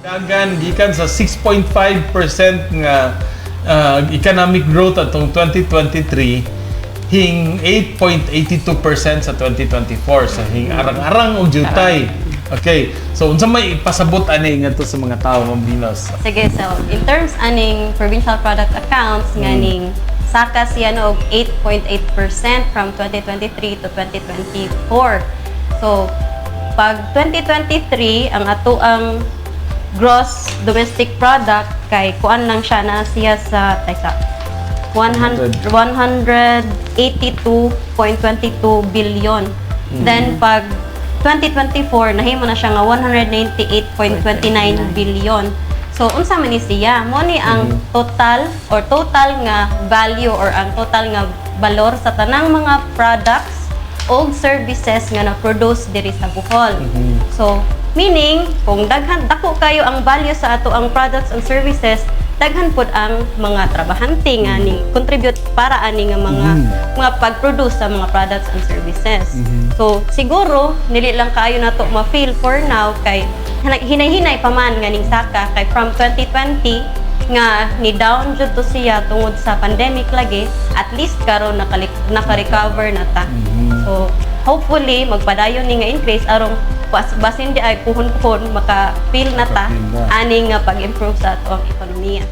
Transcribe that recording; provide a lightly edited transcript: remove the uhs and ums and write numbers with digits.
Dagan gikan sa 6.5% nga economic growth atong 2023 hing 8.82% sa 2024, sa hing arang-arang og jutay. Okay. So unsa may ipasabot ani ngadto sa mga tao, Ma'am Venus? Sige, so in terms aning provincial product accounts nga ning saka siya no og 8.8% from 2023 to 2024. So pag 2023, ang ato ang gross domestic product kay kuan lang siya na siya sa, teka, 100 182.22 billion. Then pag 2024, nahimo na siya nga 198.29 billion. So unsa man ni siya? Mo ni ang total or total nga value or ang total nga balor sa tanang mga products o services nga na-produce diri sa Bohol. So meaning kung daghan, dako kayo ang value sa ato ang products and services, daghan pud ang mga trabahante nga ni contribute para ani nga mga pag-produce sa mga products and services. So siguro dili lang kaayo nato ma-feel for now kay hinay-hinay pa man nga ning saka, kay from 2020 nga ni down jud to siya tungod sa pandemic lagi, at least karon naka-recover na ta. So hopefully magpadayon ni nga increase arong basin di ay puhon-puhon maka-feel na ta Maka-feel na. ani nga pag-improve sa ato ang ekonomiya.